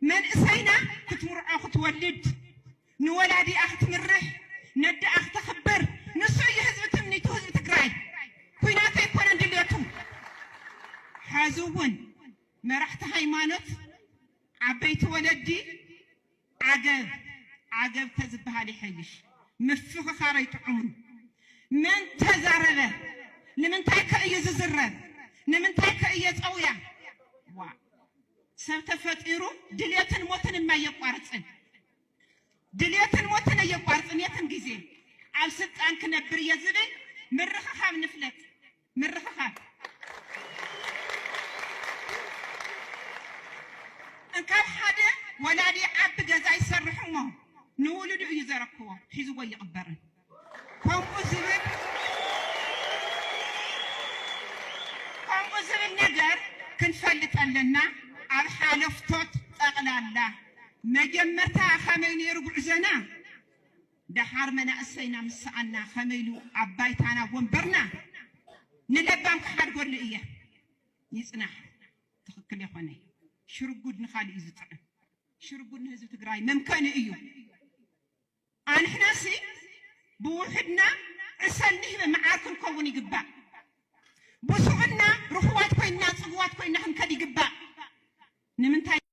መንእሰይና ክትምርዖ ክትወልድ፣ ንወላዲኣ ክትምርሕ፣ ነደኣ ክተኽብር፣ ንሱ እዩ ህዝቢ ትምኒቱ፣ ህዝቢ ትግራይ። ኩናት ኣይኮነን ድልየቱ። ሕዚ እውን መራሕቲ ሃይማኖት፣ ዓበይቲ ወለዲ፣ ዓገብ ዓገብ ተዝበሃል ይሐይሽ። ምፍኽኻር ኣይጥዑምን። መን ተዛረበ? ንምንታይ ከ እዩ ዝዝረብ? ንምንታይ ከ እየ ጸውያ? ዋ፣ ሰብ ተፈጢሩ ድልየትን ሞትን እማ ኣየቋርጽን። ድልየትን ሞትን ኣየቋርጽን። የትን ግዜ ኣብ ስልጣን ክነብር እየ ዝብል ምርኽኻብ ንፍለጥ። ምርኽኻብ። እንካብ ሓደ ወላዲ ዓቢ ገዛ ይሰርሕ እሞ ንውሉዱ እዩ ዘረክቦ፣ ሒዝዎ ይቕበርን። ከምኡ ዝብል ከምኡ ዝብል ነገር ክንፈልጥ ኣለና። ኣብ ሓለፍቶት ጠቕላላ መጀመርታ ከመይ ነይሩ ጉዕዞና? ደሓር መናእሰይና ምስ ሰኣና ከመይ ኢሉ ኣብ ባይታና ወንበርና ንለባም ክሓድገሉ እየ። ይጽናሕ፣ ትኽክል የኾነ። ሽርጉድ ንኻልእ እዩ ዝጥዕም። ሽርጉድ ንህዝቢ ትግራይ መምከኒ እዩ። ኣንሕናሲ ብውሕድና ዕሰል ንህበ መዓር ክንከውን ይግባእ። ብሱዕና ርኹባት ኮይንና ጽጉባት ኮይንና ክንከድ ይግባእ። ንምንታይ